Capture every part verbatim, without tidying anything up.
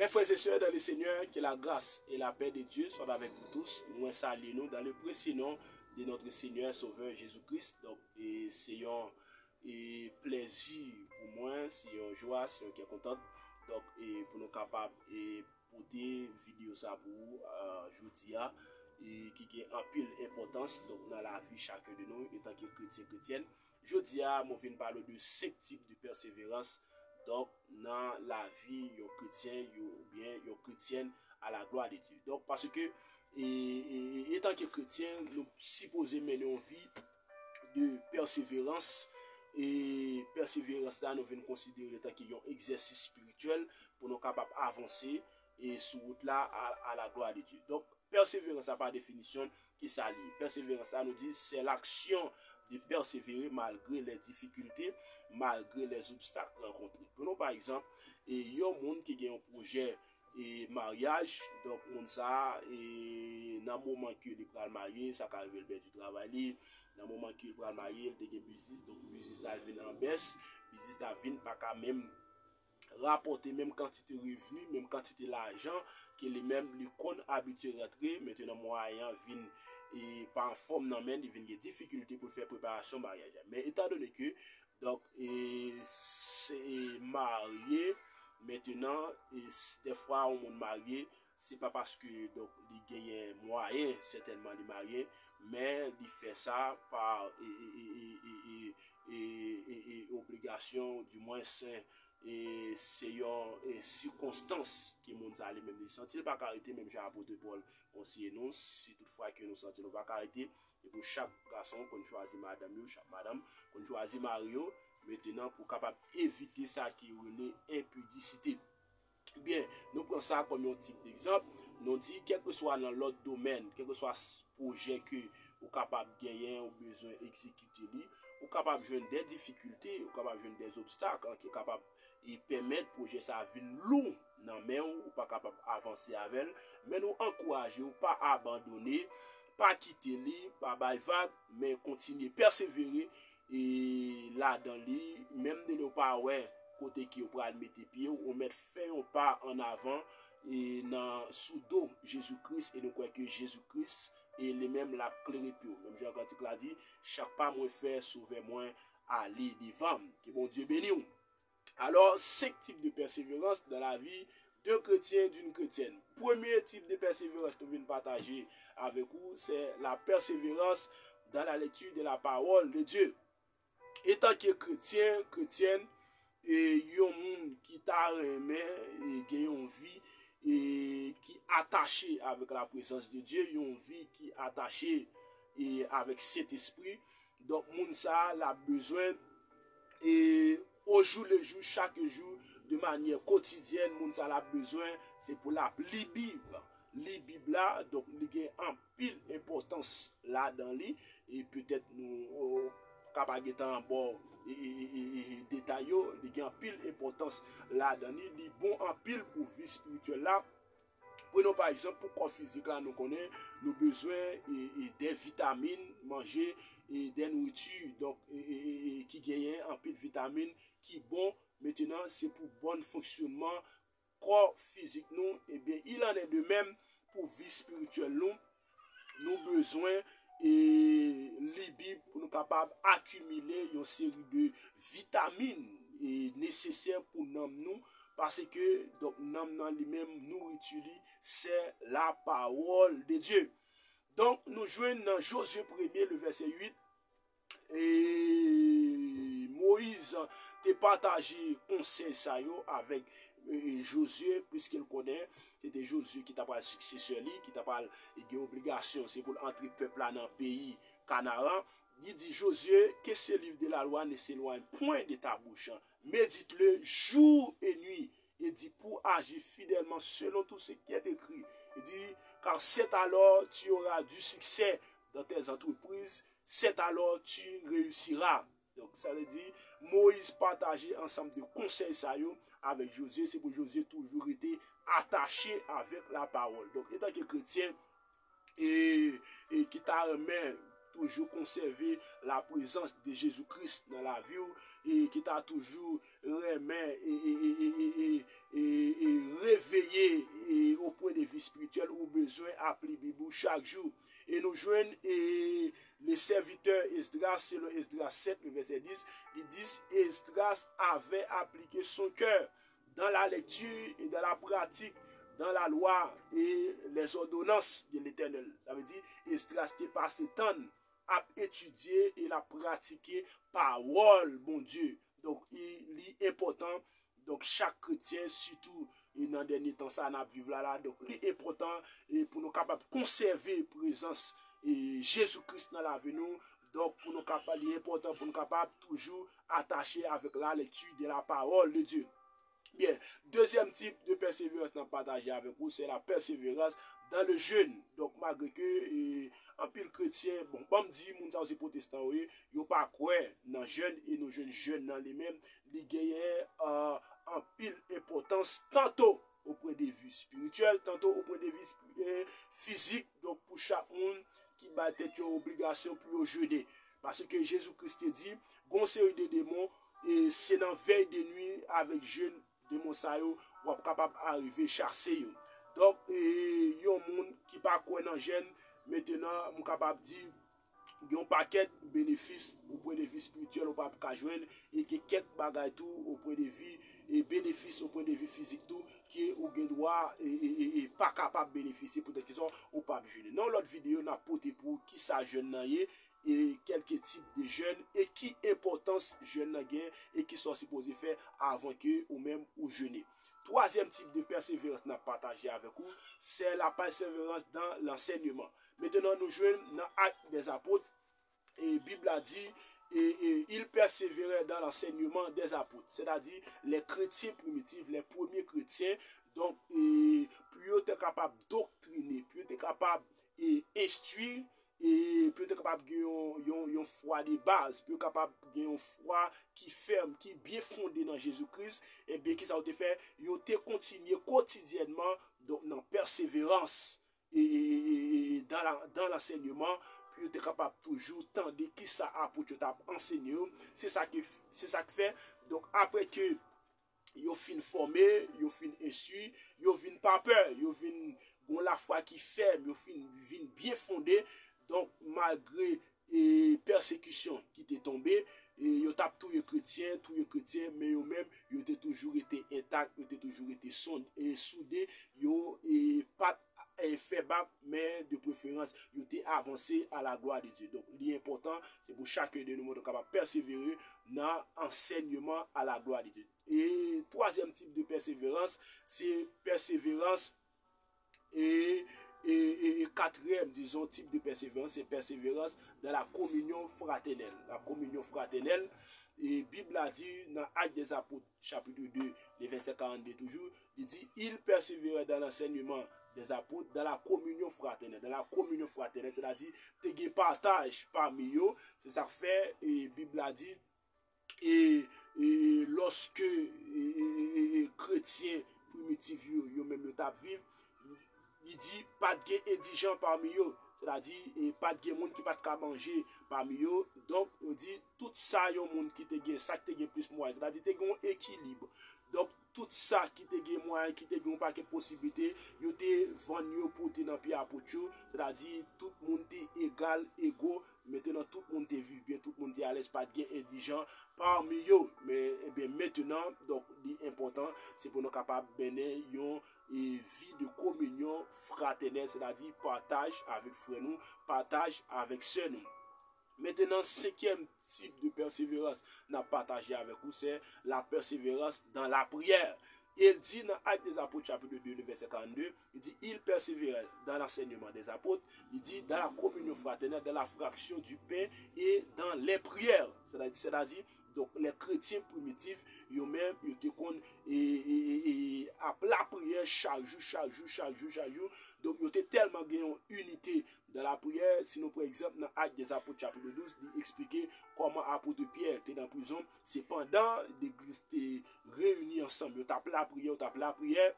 Mes frères et sœurs dans le Seigneur, que la grâce et la paix de Dieu soient avec vous tous. Mwen salye nou dans le précieux nom de notre Seigneur Sauveur Jésus-Christ. Donk, e, se yon e, plèzi pou mwen, se yon jwa, se yon kè kontan. Donk, e, pou nou kapab e, pote videyo sa pou ou, e, jodi a, e, ki gen anpil enpòtans, donk, nan lavi chak de nou, etanke kretyen, kretyèn. Jodi a, mwen vin pale de senk tip de pèseverans, donk, nan lavi yon kretyen, yo, oubyen yon kretyèn à la gloire de Dieu. Donk, paske, e, e, e, etanke kretyen, nou sipoze mennen yon vi de pèseverans. E pèseverans la, nou vin konsidere l etanke yon egzèsis espirityèl pou nou kapab avanse e sou wout la à, à la gloire de Dieu. Donk, pèseverans la, pa definisyon, ki sa li ye? Pèseverans la, nou di, c'est l'action de persévérer malgré les difficultés, malgré les obstacles rencontrés. Prenons par exemple, e yon moun ki gen yon pwojè e maryaj. Donk, moun sa a, e nan moman ke li pral marye, sa ka rive l pèdi travay li. Nan moman ke li pral marye, li te gen biznis, donk biznis la vin an bès, biznis la vin pa ka menm rapòte menm kantite revni, menm kantite lajan ke li menm li konn abitye rantre. Mentnan, mwayen an vin e pa anfòm nan men, li vin gen difikilte pou l fè preparasyon maryaj la. Men etandone ke Donk, e, se, e, marye, mentnan, e, s-, dèfwa yon moun marye, se pa paske, donk, li genyen mwayen, sètènman li marye, men li fè sa pa, e, e, obligasyon, dimwen, se, e, se yon, e, sikonstans ke moun sa li menm li santi l pa ka rete, menm jan apot Pòl konseye nou, si toutfwa ke nou santi nou pa ka rete, e pou chak gason konn chwazi madanm yo, chak madanm konn chwazi mari yo, mentnan pou kapab evite sa ki rele enpidisite. Byen, nou pran sa kòm yon tip degzanp, nou di kèlkeswa nan lòt domèn, kèlkeswa s-, pwojè ke ou kapab genyen, ou bezwen egzekite li, ou kapab jwenn de difikilte, ou kapab jwenn de obstak, an, ki kapab e pèmèt pwojè sa a vin lou nan men w, ou pa kapab avanse avè l, men nou ankouraje w pa abandone, pa kite li, pa bay vag, men kontinye pèsevere e ladan li, menm de lè w pa wè kote ke w pral mete pye w, ou mèt fè yon pa an avan e nan sou do Jezi Kris, e nou kwè ke Jezi Kris e li menm l ap klere pye w. Menm jan kantik la di, chak pa mwen fè, Sovè mwen ale devan m. Ke Bondye beni w. Alors, cinq types de persévérance dans la vie d'un chrétien, d'une chrétienne. Premye tip de pèseverans nou vin pataje avèk ou, c'est la persévérance dans la lecture de la parole de Dieu. Etanke kretyen, kretyèn, e yon moun ki ta renmen e gen yon vi e ki atache avèk la prezans de Dye, yon vi ki atache e avèk Sentespri, donk, moun sa a, l ap bezwen, e, au jour le jour, chak jou, de manyè kotidyèn, moun sa a, l ap bezwen, se pou l ap li Bib. Li Bib la, donk, li gen anpil enpòtans ladan li, e petèt nou, o, ka pa gentan ba w, e, e, e, e, e, detay yo, li gen anpil enpòtans ladan li, li bon anpil pou vi espirityèl la. Prenons par exemple, pou kò fizik la, nou konnen nou bezwen e, e, de vitamin, manje e de nouriti, donk, e, e, e, e, ki genyen anpil vitamin ki bon. Mentnan, se pou bon fonksyonman kò fizik nou. Ebyen, il en est de même pou vi espirityèl nou. Nou bezwen e, li Bib pou nou kapab akimile yon seri de vitamin e nesesè pou nanm nou, paske, donk, nanm nan li menm, nouriti li, c'est la parole de Dieu. Donk, nou jwenn nan Jozye premye, le vèsè uit, e Moyiz te pataje konsèy sa yo avèk e, Jozye, piske l konnen se te Jozye ki ta pral siksesè li, ki ta pral gen obligasyon, se pou l antre pèp la nan peyi Kanaran. Li di Jozye, que ce livre de la loi ne s'éloigne point de ta bouche, médite-le jour et nuit, et dis, pour agir fidèlement selon tout ce qui est écrit. Il dit, car c'est alors tu auras du succès dans tes entreprises, c'est alors tu réussiras. Donk, sa vle di, Moyiz pataje ansanm de konsèy sa yo avèk Jozye. Se pou Jozye toujou rete atache avèk lapawòl. Donk, etanke kretyen, e, e ki ta renmen toujou konsève laprezans de Jezi Kris nan lavi w, e ki ta toujou renmen e, e, e, e, e, e, e reveye bezwen ap li Bib ou chak jou. E nou jwenn e le serviteur Esdras, selon Esdras sèt, le verset dix, li di Esdras avait appliqué son cœur dans la lecture et dans la pratique, dans la loi et les ordonnances de l'Éternel. Sa vle di, Esdras te pase tan ap etidye e l ap pratike pawòl Bondye. Donk, li, li enpòtan. Donk, chak kretyen, sitou e nan dènye tan sa n ap viv la, la, donk, li enpòtan e pou nou kapab konsève prezans e Jezi Kris nan lavi nou. Donk, pou nou kapab, li enpòtan pou nou kapab toujou atache avèk la lecture de la parole de Dieu. Byen, dezyèm tip de pèseverans n ap pataje avèk ou, se la persévérance dans le jeûne. Donk, malgre ke e, anpil kretyen, bon, ban m di moun sa yo se pwotestan yo ye, yo pa kwè nan jèn e nou jwenn jèn nan li menm, li genyen e, anpil enpòtans tanto o pwen de vi espirityèl, tanto o pwen de vi espi- e, fizik. Donk, pou chak moun ki bay tèt yo obligasyon pou yo jene. Paske Jezi Kris te di, gon seri de demon, e se nan vèy de nwi avèk jèn demon sa yo, w ap kapab arive chase yo. Donk, e, yon moun ki pa kwè nan jèn, mentenan, m kapab di, gen yon pakèt benefis o pwen de vi espirityèl ou p ap ka jwenn, e gen kèk bagay tou o pwen de vi, e benefis o pwen de vi fizik tou, ke ou gen dwa e, e, e, e pa kapab benefisye poutèt ki sa ou p ap jwenn. Nan yon lòt videyo, n ap pote pou ou kisa jèn nan ye, e kèlke tip de jèn, e ki enpòtans jèn nan gen, e kisa w sipoze fè avan ke ou menm ou jene. Twazyèm tip de pèseverans n ap pataje avèk ou, c'est la persévérance dans l'enseignement. Mentenan, nou jwenn nan Actes des Apôtres, e Bib la di, e, e, ils persévéraient dans l'enseignement des apôtres, sètadi lè kretyen primitif, lè premye kretyen, donk, e, pou yo te kapab doktrine, pou yo te kapab e, enstwi, e pou yo te kapab gen yon, yon, yon fwa de baz, pou yo kapab gen yon fwa ki fèm, ki byen fonde nan Jezi Kris, ebyen, kisa yo te fè? Yo te kontinye kotidyènman, donk, nan pèseverans, e, e, e, e, e, dan la, dan lansèyman, pou yo te kapab toujou tande kisa apot yo t ap ansenye yo. Se sa ki, se sa k fè, donk, apre ke yo fin fòme, yo fin enstwi, yo vin pa pè, yo vin gon lafwa ki fèm, yo fin vin byen fonde. Donk, malgre e, pèsekisyon ki te tonbe, e, yo t ap touye kretyen, touye kretyen, men yo menm, yo te toujou rete entak, yo te toujou rete sonde, e, soude, yo e, pa t e, fè bak, men de preferans, yo te avanse à la gloire de Dieu. Donk, li enpòtan, se pou chak de nou, nou kapab pèsevere nan ansèyman à la gloire de Dieu. E twazyèm tip de pèseverans, se pèseverans e, e, e, e katriyèm, dizon, tip de pèseverans, se pèseverans dans la communion fraternelle. La communion fraternelle, e Bib la di nan Actes des Apôtres, chapitre deux, le verset quarante-deux toujou, li di, ils persévéraient dans l'enseignement des apôtres, dans la communion fraternelle. Dans la communion fraternelle, sètadi, te gen pataj pami yo, se sa k fè, e Bib la di, e, e, e lòske e, e, e, e, kretyen primitif yo, yo menm yo t ap viv, li di pa t gen endijan pami yo, sètadi e, pa t gen moun ki pa t ka manje pami yo. Donk, yo di tout sa yon moun ki te gen, sa k te gen plis mwayen, sètadi te gen yon ekilib. Donk, tout sa ki te gen mwayen, ki te gen yon pakèt posiblite, yo te vann yo pote nan pye apot yo, sètadi tout moun te egal, ego, mentenan tout moun te viv byen, tout moun te alèz, pa t gen endijan pami yo. Men, ebyen, mentenan, donk, li enpòtan, se pou nou kapab mennen yon e, vi de kominyon fratènèl, sètadi pataj avèk frè nou, pataj avèk sè nou. Mentenan, senkyèm tip de pèseverans n ap pataje avèk ou, se la persévérance dans la prière. E l di nan Actes des Apôtres, chapitre deux, le verset quarante-deux, li di, ils persévéraient dans l'enseignement des apôtres, li di, dans la communion fraternelle, dans la fraction du pain et dans les prières. Sètadi, sètadi, donk, lè kretyen primitif, yo menm, yo te konn e, e, e, e, ap lapriyè chak jou, chak jou, chak jou, chak jou. Donk, yo te tèlman gen yon inite dan lapriyè. Si nou pran egzanp nan Actes des Apôtres, chapitre douze, li eksplike kòman apot Pyè te nan prizon. Se pandan legliz te reyini ansanm, yo t ap lapriyè, yo t ap lapriyè.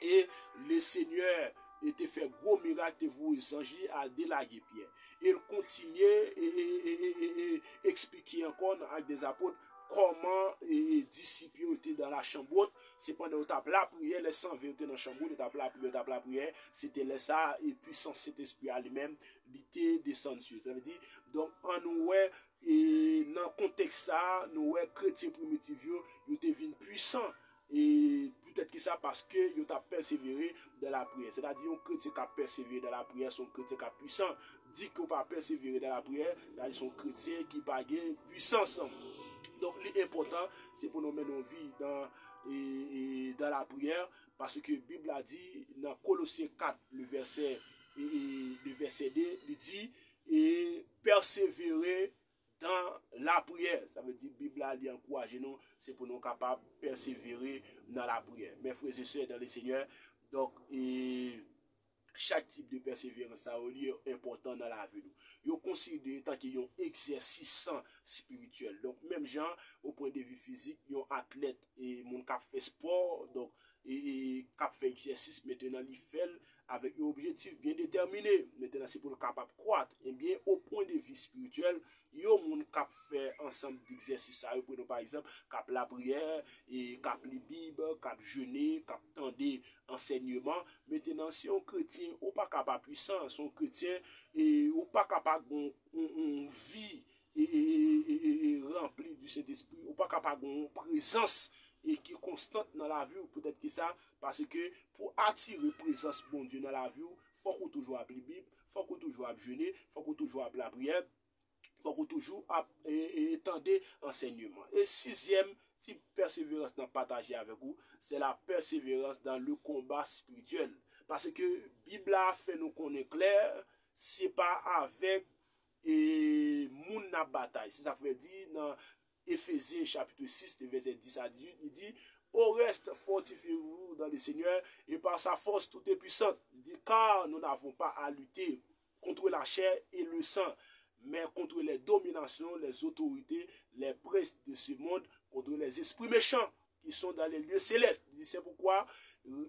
E le Senyè e te fè gwo mirak, te voye zanj li al delage Pyè. E l kontinye e, e, e, e, e, e eksplike ankò nan Actes des Apôtres kòman e, e, disip yo te dans la chambre haute, se pandan yo t ap lapriyè, lè san ven yo te nan chanm wot, yo t ap lapriyè, yo t ap lapriyè, se te lè sa a, e pwisans Sentespri a li menm, li te desann sou yo. Sa vle di, donk, an nou wè, e nan kontèks sa a, nou wè kretyen primitif yo, yo te vin pwisan. E poutèt ki sa, paske yo t ap pèsevere dans la prière. Sètadi, yon kretyen k ap pèsevere dans la prière, se yon kretyen k ap pwisan. Di ke w pa pèsevere dans la prière, sètadi se yon kretyen ki pa gen pwisans. Donk, li enpòtan, se pou nou mennen yon vi dans, e, e, dans la prière, paske Bib la di, nan Kolosyen kat, le vèsè, e, e, le vèsè de, li di, e pèsevere dans la prière. Sa vle di, Bib la, li ankouraje nou, se pou nou kapab pèsevere dans la prière. Mes frères et sœurs dans le Seigneur, donk, e chak tip de pèseverans sa yo, li enpòtan nan lavi nou. Yo konsidere tanke yon egzèsis espirityèl. Donk, menm jan, o pwen de vi fizik, yon atlèt, e moun k ap fè spò, donk, e, e k ap fè egzèsis, mentenan li fè l avèk yon objektif byen detèmine. Mentenan, se pou l kapab kwat. Ebyen, o pwen de vi espirityèl, yon moun k ap fè ansanm degzèsis sa yo, pran pa egzanp, k ap lapriyè, e k ap li Bib, k ap jene, k ap tande ansèyman. Mentenan, se yon kretyen, ou pa ka pa pwisan, se yon kretyen, e ou pa ka pa gon yon, yon vi e, e, e, e, e, e ranpli di Sentespri. Ou pa ka pa gen yon prezans e ki konstant nan lavi w. Poutèt ki sa? Paske pou atire prezans Bondye nan lavi w, fòk ou toujou ap li Bib, fòk ou toujou ap jene, fòk ou toujou ap lapriyè, fòk ou toujou ap e, e, tande ansèyman. E sizyèm tip pèseverans n ap pataje avèk ou, se la persévérance dans le combat spirituel. Paske Bib la fè nou konnen klè, se pa avèk e moun n ap batay. Se sa k fè di nan Efezyen chapit sis, le vèsè dis a dizuit, li di, Au reste, fortifiez-vous dans le Seigneur et par sa force toute puissante. Li di, car nous n'avons pas à lutter contre la chair et le sang, mais contre les dominations, les autorités, les princes de ce monde, contre les esprits méchants qui sont dans les lieux célestes. Li di, c'est pourquoi,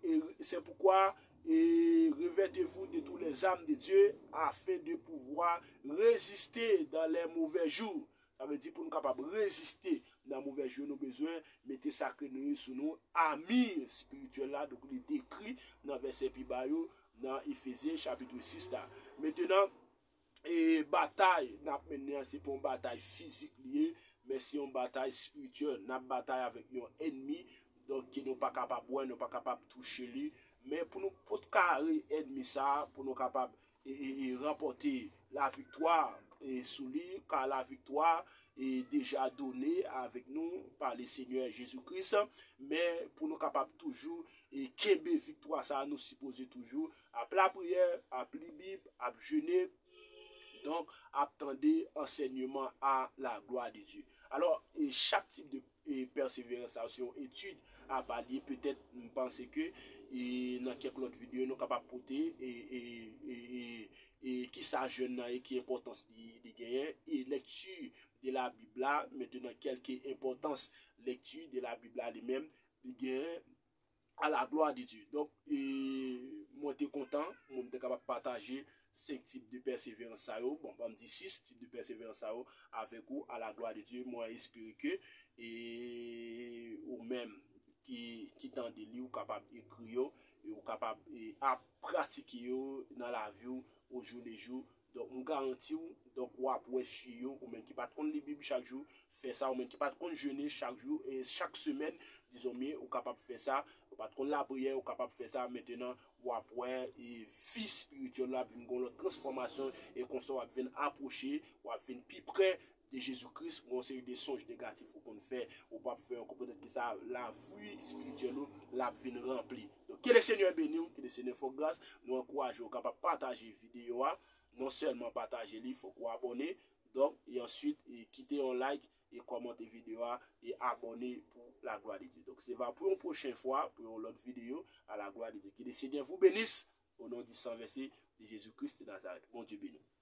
et c'est pourquoi, et revêtez-vous de toutes les armes de Dieu afin de pouvoir résister dans les mauvais jours. Sa vle di pou nou kapab reziste nan movè jou, nou bezwen mete sa ke nou ye sou nou, ami espirityèl la, donk li dekri nan vèsè pi ba yo, nan Efezyen chapit sis la. Mentenan, e batay n ap mennen an, se pa yon batay fizik li ye, men se yon batay espirityèl. N ap batay avèk yon ènmi, donk, ke nou pa kapab wè, nou pa kapab touche li. Men pou nou kontrkare ènmi sa a, pou nou kapab e, e, e ranpòte laviktwa e sou li, ka laviktwa e deja done avèk nou pa le Senyè Jezi Kris. Men pou nou kapab toujou e kenbe viktwa sa a, nou sipoze toujou ap lapriyè, ap li Bib, ap jene, donk ap tande ansèyman a la glwa de Dye. Alò, e chak tip de e pèseverans sa se yon etid apa li ye. Petèt, m panse ke e nan kèk lòt videyo, nou kapab pote e, e, e, e, e kisa jèn nan ye, ki enpòtans li, li genyen, e lekti de la Bib la, mentenan, kèlke enpòtans lekti de la Bib la li menm, li genyen à la gloire de Dieu. Donk, e, mwen te kontan, mwen te kapab pataje senk tip de pèseverans sa yo. Bon, ban m di sis tip de pèseverans sa yo avèk ou, à la gloire de Dieu. Mwen espere ke, e, ou menm ki, ki tande li, ou kapab ekri yo, e ou kapab, e, ap pratike yo nan lavi w, au jour le jour. Donk, m garanti w, donk, w ap wè si yo, ou menm ki pa t konn li Bib chak jou, fè sa, ou menm ki pa t konn jene chak jou, e chak semèn, dizon byen, ou kapab fè sa, ou pa t konn lapriyè, ou kapab fè sa, mentenan, w ap wè, e vi espirityèl la ap vin gon lòt transfòmasyon, e konsa w ap vin apwoche, w ap vin pi prè de Jezi Kris, gon seri de sonj negatif ou konn fè, ou p ap fè ankò, poutèt ki sa, lavi espirityèl ou, l ap vin ranpli. Donk, ke le Senyè beni w, ke le Senyè fè w gras, nou ankouraje w kapab pataje videyo a, non sèlman pataje li, fòk ou abòne, donk, e answit, e kite yon like, e kòmante videyo a, e abòne pou la gloire de Dieu. Donk, se va pou yon pwochen fwa, pou yon lòt videyo, à la gloire de Dieu. Que le Seigneur vous bénisse, au nom du sang versé de Jésus-Christ de Nazareth. Bondye beni w.